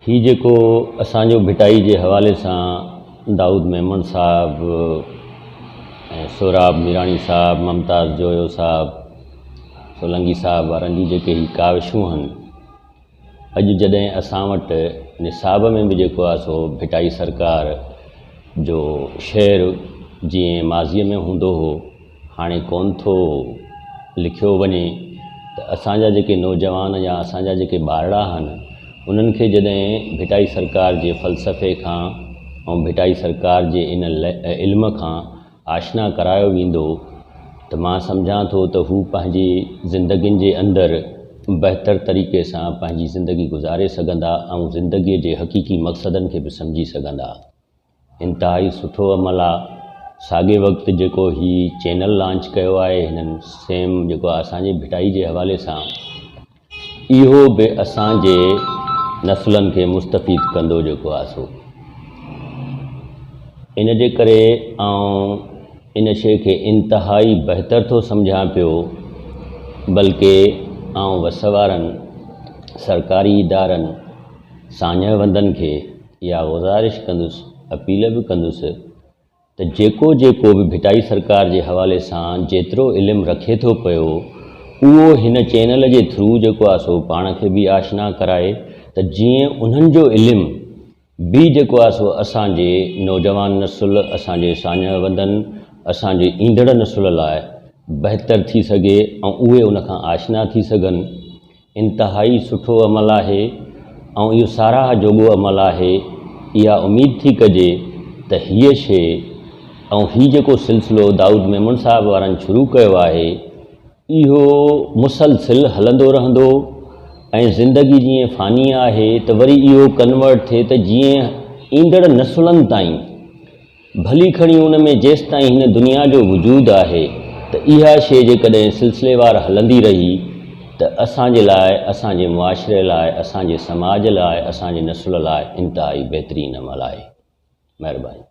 هي جيڪو اسان جو ڀٽائي جي حوالي سان دائود ميمڻ صاحب ۽ سهراب ميراڻي صاحب، ممتاز جويو صاحب، سولنگي صاحب وارن جون جيڪي هي ڪاوشون هن، اڄ جڏهن اسان وٽ نصاب ۾ به جيڪو آهي سو ڀٽائي سرڪار جو شعر جيئن ماضيء ۾ هوندو هو، هاڻي ڪونه ٿو لکيو وڃي ته اسان جا جيڪي نوجوان يا اسان جا جيڪي ٻارڙا آهن انهن کي جڏهن ڀٽائي سرڪار جي فلسفي کان ۽ ڀٽائي سرڪار جي ان علم کان آشنا ڪرايو ويندو ته مان سمجهان ٿو ته هو پنهنجي زندگين جي اندر بهتر طريقي سان پنهنجي زندگي گذاري سگهندا ۽ زندگي جي حقيقي مقصدن کي به سمجهي سگهندا. انتهائي سٺو عمل آ ساڳي وقت جيڪو هي چينل لانچ ڪيو آهي هنن سيم جيڪو اسان جي ڀٽائي جي حوالي سان اهو به اسان جي نسلن کي مستفيد ڪندو جيڪو آ سو ان جي ڪري آئون ان شي کي انتهائي بهتر ٿو سمجهان پيو بلڪه آئون وس وارن سرڪاري ادارن ساڃهه وندن کي اها گذارش ڪندس، اپيل به ڪندس ته جيڪو جيڪو به ڀٽائي سرڪار جي حوالي سان جيترو علم رکي ٿو پيو اهو هن چينل جي ٿرو جيڪو آهي سو پاڻ کي به آشنا ڪرائي ته جيئن انهن جو علم به جيڪو آهي سو اسان جي نوجوان نسل، اسان جي ساڃهه وندن، اسان جي ايندڙ نسل لاء بهتر ٿي سگهي ۽ اهي ان کان آشنا ٿي سگهن. انتهائي سٺو عمل آهي ۽ اهو ساراهه جوڳو عمل آهي، اها اميد ٿي ڪجي ته هيء شيء ۽ هي جيڪو سلسلو دائود ميمڻ صاحب وارن شروع ڪيو آهي، اهو مسلسل هلندو رهندو ۽ زندگي جيئن فاني آهي ته وري اهو ڪنورٽ ٿئي ته جيئن ايندڙ نسلن تائين ڀلي کڻي ان ۾ جيستائين هن دنيا جو وجود آهي ته اها شيء جيڪڏهن سلسليوار هلندي رهي ته اسان جي لاء، اسان جي معاشري لاء، اسان جي سماج لاء، اسان جي نسل لاء انتهائي بهترين عمل آهي. مهرباني.